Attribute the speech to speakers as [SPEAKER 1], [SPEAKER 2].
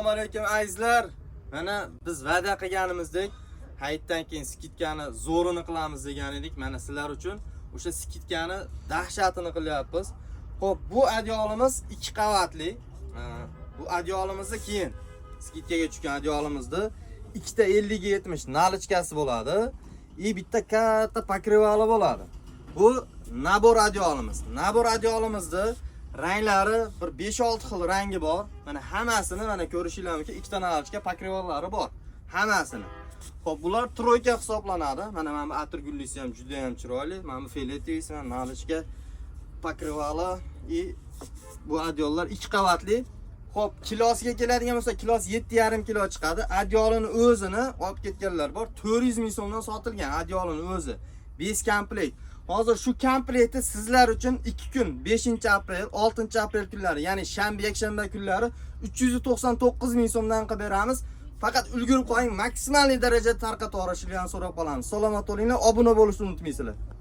[SPEAKER 1] Alaykum, azizlar. Mana biz va'da qilganimizdek, hayitdan keyin скидка ni zo'rini qilamiz degan edik. Mana sizlar uchun o'sha скидка ni dahshatini qilyapmiz. Xo'p, bu одеяло miz ikki qavatli. Bu одеяло mizni keyin скидка ga tushgan одеяло mizni ikkita 50 ga 70 наличка si bo'ladi. И bitta katta покрывало bo'ladi. Bu набор одеяло miz. Набор одеяло mizni ranglari bir 5-6 xil rangi bor. Mana hammasini mana ko'rishinglar mumkin. Ikkita наличка, покрывало lari bor. Hammasini. Xo'p, bular тройка hisoblanadi. Mana bu atirgullisi ham juda ham chiroyli. Mana bu фиолетовый si, mana наличка, покрывало и bu одеяло lar ikki qavatli. Xo'p, kilosiga keladigan bo'lsa, kilosi 7,5 kilo chiqadi. Одеяло ni o'zini olib ketganlar bor. 400 ming so'mdan sotilgan одеяло ni o'zi. 5 komplekt. Hozir shu komplektni sizlar uchun 2 kun, 5 aprel, 6 aprel kunlari, ya'ni shanba, yakshanba kunlari 399 ming so'mdan qilib beramiz. Faqat ulgurib qo'ying, maksimal darajada tarqatib yuborishinglarni so'rab qolamiz. Salomat bo'linglar, obuna bo'lishni unutmaysizlar.